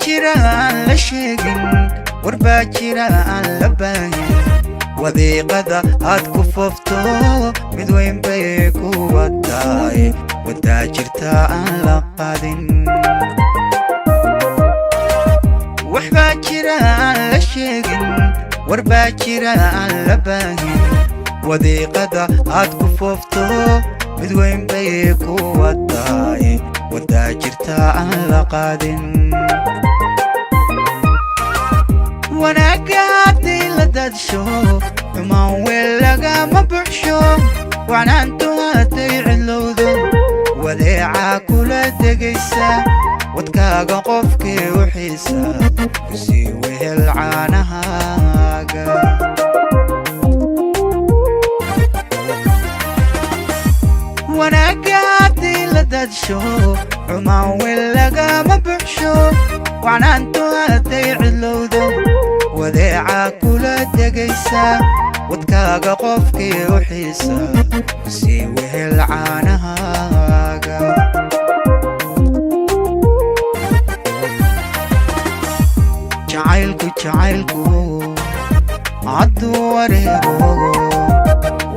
Jira aan la sheegin, warbaa jira aan la baahin. Wadiiqada aad ku foofto mid weyn bay ku wadaay, wadaa jirta aan la qaadin. Waxbaa jira aan la sheegin, warbaa jira aan la baahin. Wadiiqada aad ku foofto mid weyn bay ku wadaay, wadaa jirta aan la qaadin. Wanaagga haddii la dadsho, xumaan weel lagama buxsho. Wacnaantu hadday cidlowdo, wadeecaa kula degaysa. Wadkaaga qofkii u xiisa, kusii wehel caanahaaga. Wanaagga haddii la dadsho, xumaan weel lagama buxsho. Wacnaantu hadday cidlowdo, wadeecaa kula degaysa. Wadkaaga qofkii u xiisa, kusii wehel caanahaaga. Jacaylku jacaylku hadduu wareego,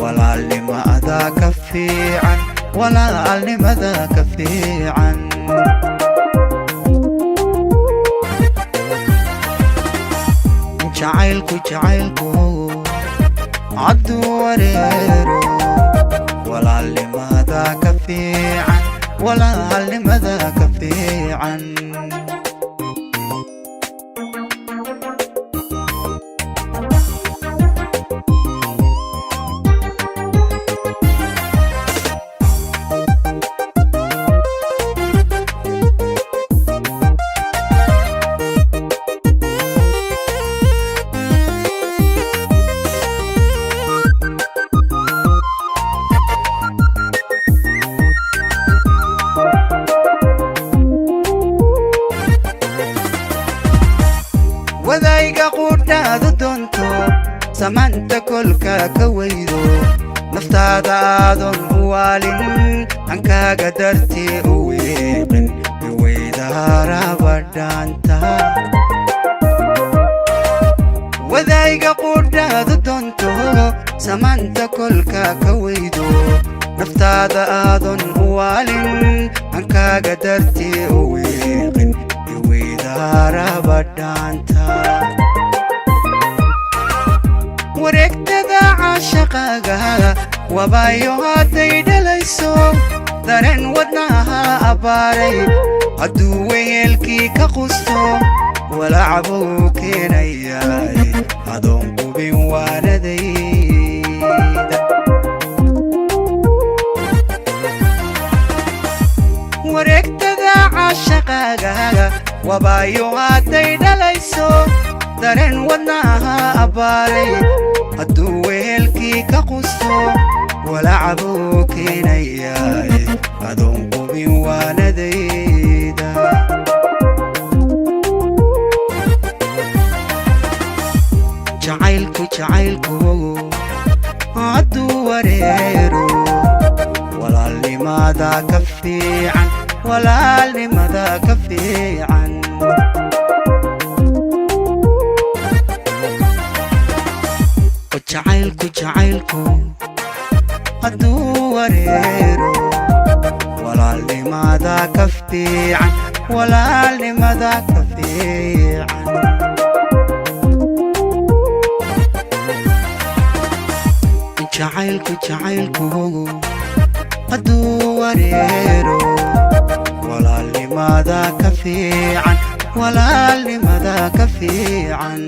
walaalnimada ka fiican, walaalnimada ka fiican. Jacaylku jacaylku hadduu wareero, walaalnimada ka fiican, walaalnimada ka fiican. Wadayga qudhaadu doonto, samaanta kolka ka weydo, naftaada aadoon u waalin, hankaaga dartii u wiiqin, iweydaarabadhaanta. Wadayga qudhaadu doonto, samaanta kolka ka weydo, naftaada aadoon u waalin, hankaaga dartii u wiiqin, iweydaarabadhaanta. Wareegtada caashaqaaga wabaayo hadday dhalayso, dareen wadnaha abbaaray hadduu wehelkii ka qusto, walacbuu keenayaay adoon qubin waanadayda. Wareegtada caashaqaaga wabaayo hadday dhalayso, dareen wadnaha abbaaray hadduu wehelkii ka qusto, walacbuu keenayaay adoon qubin waanadayda. Jacaylku jacaylku hadduu wareero, walaalnimada ka fiican, walaalnimada ka fiican. Jacaylku jacaylku hadduu wareero, walaalnimada ka fiican, walaalnimada ka fiican. Jacaylku jacaylku hadduu wareero, walaalnimada ka fiican, walaalnimada ka fiican.